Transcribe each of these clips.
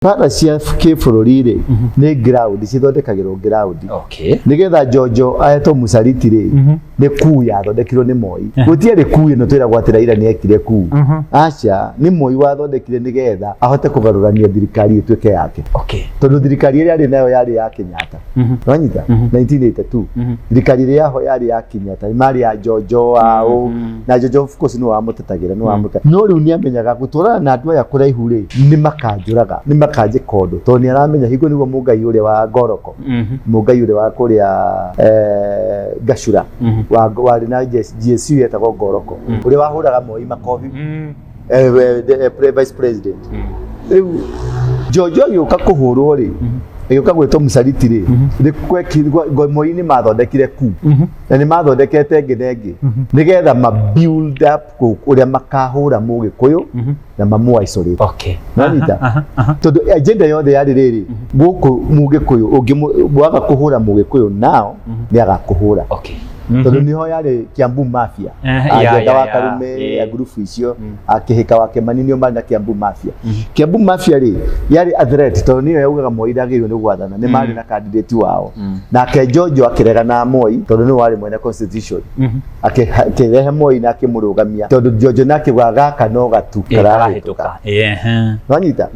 Bara cia kĩbũrũri rĩ, nĩ ground cithondekagĩrwo ground. Nĩgetha Njonjo ahetwo mũcariti rĩ, nĩ kuu yathondekirwo nĩ Moi. Gũtiarĩ kuu ĩno twĩragwo atĩ Raila nĩ ekire kuu. Aca, nĩ Moi wathondekire nĩgetha ahote kũgarũrania thirikari ĩtuĩke yake. Tondũ thirikari ĩrĩa arĩ nayo yarĩ ya Kenyatta. Wanyita? 1982. Thirikari ĩrĩa yaho yarĩ ya Kenyatta, marĩ ya Njonjo ao. Na Njonjo of course nĩwe wamũtetagĩra, nĩwe wamũte. No rĩu nĩ amenyaga gũtwarana na andũ aya kũraihu rĩ, nĩ makanjũraga, nĩ makanjĩka ũndũ. Tondũ nĩ aramenya hingo nĩguo mũngai ũrĩa wa Ngoroko, mũngai ũrĩa wa kũrĩa Gacura, warĩ na GSU yetagwo Ngoroko, ũrĩa wahũraga Moi makobi, vice president. Rĩu Njonjo agĩũka kũhũrwo rĩ, agĩũka gwĩtwo mũcariti rĩ, nĩ Moi nĩ mathondekire ku na nĩ mathondekete ĩngĩ na ĩngĩ nĩgetha ma build up ũrĩa makahũra Mũgĩkũyũ na mamũ isolate. Nanyita? Tondũ agenda yothe yarĩ rĩrĩ, gũkũ Mũgĩkũyũ waga kũhũra Mũgĩkũyũ nao nĩ agakũhũra. Tondũ nĩho yarĩ Kiambu Mafia. Agenda wa Karume ya ngurubu icio, akĩhĩka wa Kĩmani, nĩo marĩ na Kiambu Mafia. Kiambu Mafia rĩ, yarĩ a threat tondũ nĩyo yaugaga Moi ndagĩrĩirwo nĩ gwathana. Nĩ marĩ na candidate wao, nake Njonjo akĩrega na Moi tondũ nĩwe warĩ mwene constitution. Akĩrehe Moi na akĩmũrũgamia tondũ Njonjo nake augaga gaka no gatu karahĩtũka. Karahĩtũka. Wanyita?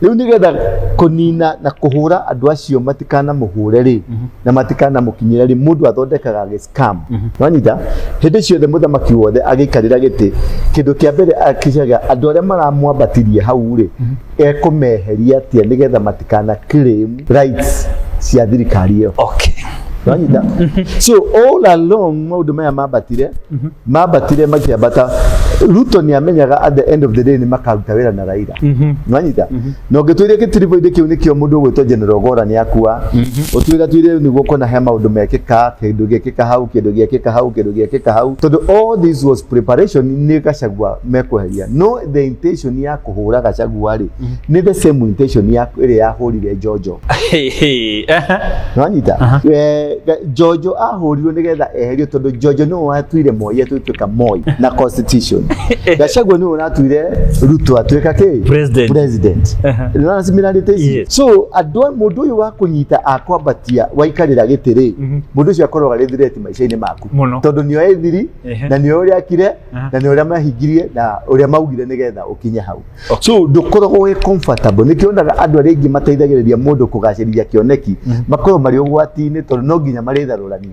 Rĩu nĩgetha kũnina na kũhũra andũ acio matikanamũhũre rĩ, na matikanamũkinyĩre rĩ, mũndũ athondekaga gĩ scam. Wanyita? Hĩndĩ ciothe mũthamaki wothe agĩikarĩra gĩtĩ, kĩndũ kĩa mbere akicaga andũ arĩa maramwambatirie hau rĩ, ekũmeheria atĩa nĩgetha matikana claim rights cia thirikari ĩyo. Wanyita? So all along maũndũ maya mambatire makĩambata, Ruto nĩ amenyaga at the end of the day nĩ makaruta wĩra na Raila. Wanyita? Na ũngĩtwĩria gĩtiribũ-inĩ kĩu nĩkĩo mũndũ ũgwĩtwo General Gora nĩ akua, ũtwĩra twĩre nĩguo kona he maũndũ mekĩka, kĩndũ gĩkĩka hau, kĩndũ gĩekĩka hau, kĩndũ gĩekĩka hau, tondũ all this was preparation nĩ Gachagua mekweheria. No the intention ya kũhũra Gachagua rĩ, nĩ the same intention ya ĩrĩa yahũrire Njonjo. Nwanyita? Njonjo ahũrirwo nĩgetha eherio tondũ Njonjo nĩwe watuire Moi atuĩka Moi na constitution. Gachagua nĩwe ũratuire Ruto atuĩka kĩ? President. President. Nĩwona similarity ici? Yes. So andũ mũndũ ũyũ wa kũnyita akwambatia waikarĩra gĩtĩ rĩ, mũndũ ũcio akoragwo arĩ threat maica-inĩ maku. Mũno. Tondũ nĩoĩ thiri na nĩoĩ ũrĩa akire na nĩ ũrĩa mahingirie na ũrĩa maugire nĩgetha ũkinye hau. So ndũkoragwo wĩ comfortable. Nĩkĩo onaga andũ arĩa aingĩ mateithagĩrĩria mũndũ kũgacĩrithia kĩoneki makoragwo marĩ ũgwati-inĩ tondũ no nginya marĩtharũrania.